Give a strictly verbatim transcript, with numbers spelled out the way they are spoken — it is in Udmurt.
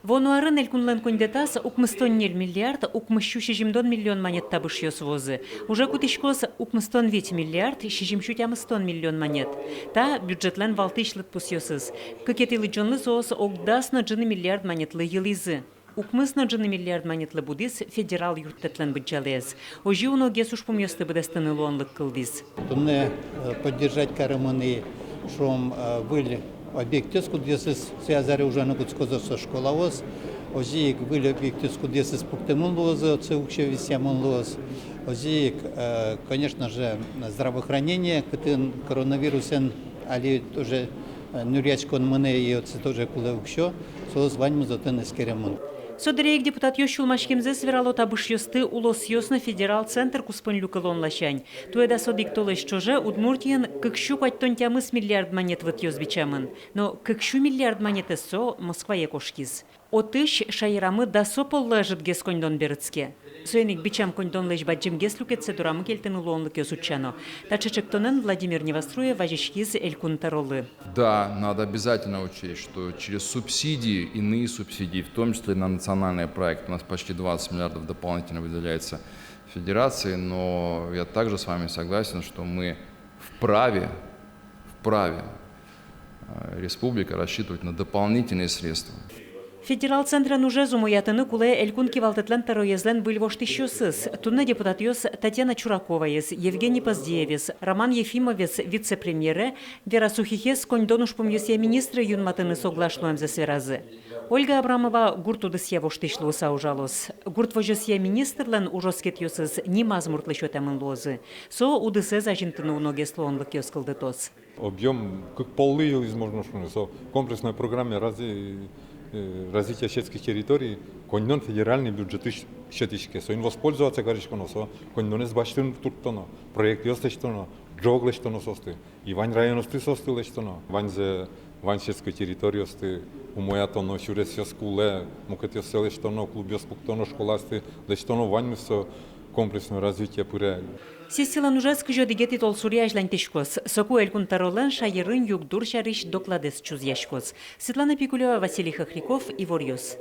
Вуоно арын элькунлэн коньдэтаз укмыстон ньыль миллиард укмыссю сизьымдон миллион манет табышъёс вуозы. Уже кутӥськоз укмыстон вить миллиард сизьымсю тямыстон миллион манет. Та бюджетлэн валтӥсь лыдпусъёсыз. Кыкетӥ лыдӟонлы соос ог дас но ӝыны миллиард манетлы йылӥзы. Укмыс но ӝыны миллиард манетлы будӥз федерал юрттэтлэн быдӟалаез. Озьы уногес ужпумъёсты быдэстыны луонлык кылдӥз. Туннэ, э, поддержать каремын ини, шуом, э, выль объектъёс, кудъёсыз сое азьларе ужаны кутскозы со школаос. Озьы ик выль объектъёс, кудъёсыз пуктэмын луозы, отчы уксё висъямын луоз. Озьы ик, э, конечно же, здравоохранение, кытын коронавирусэн али тоже, э, нюръяськон мынэ, и отчы тоже кулэ уксё, соос ваньмыз отын эскеремын. Со дыре ик депутатъёс сюлмаськемзэс верало табышъёсты улосъёс но федерал центр куспын люкылон ласянь. Туэ дас одӥг толэзь ӵоже Удмуртиын кыксю куатьтон тямыс миллиард манет вытъёс бичамын. Но кыксю миллиард манетэз со Москвае кошкиз. Отысь шаерамы дасо поллы ӧжытгес коньдон берытске. Соин ик бичам коньдонлэсь бадӟымгес люкетсэ дорамы кельтыны луонлыкъёс утчано. Таӵе ӵектонэн Владимир Невоструев вазиськиз Элькун тӧролы. Да, надо обязательно учесть, что через субсидии, иные субсидии, в том числе на национальные проекты, у нас почти двадцать миллиардов дополнительно выделяется федерации, но я также с вами согласен, что мы вправе, вправе, э, республика рассчитывать на дополнительные средства. Федерал центрен ужез умоятыны кулэ Элькун кивалтэтлэн тӧроезлэн выль воштӥсьёсыз. Туннэ депутатъёс Татьяна Чураковаез, Евгений Поздеевез, Роман Ефимовез вице-премьере, Вера Сухихез коньдон ужпумъёсъя министре юнматыны соглаш луэмзэс веразы. Ольга Абрамова гурт удысъя воштӥсь луыса ужалоз. Гурт возёсъя министрлэн ужоскетъёсыз нимаз муртлы сётэмын луозы. Со удысэз азинтыны уногес луонлыкъёс кылдытоз. Объём кык поллы йылӥз, можно шуыны, со комплексной программе разве-, э, развития сельских территорий коньдон федеральный бюджетысь сётӥське. Соин воспользоваться кариськоно, со коньдонэз басьтыны турттоно, проектъёс лэсьтоно, ӝог лэсьтоно соосты. И вань районъёсты соосты лэсьтоно, ваньзэ, вань сельской территориосты умоятоно, сюресъёс кулэ, мукетъёссэ лэсьтоно, клубъёс пуктоно, школаосты лэсьтоно, ваньмыз со комплексное развитие пыре. Сессилэн ужез кызь одӥгетӥ толсуре азьланьтӥськоз. Соку Элькун тӧролэн шаерын югдур сярысь докладэз чузъяськоз. Светлана Пикулева, Василий Хохряков, «Иворъёс».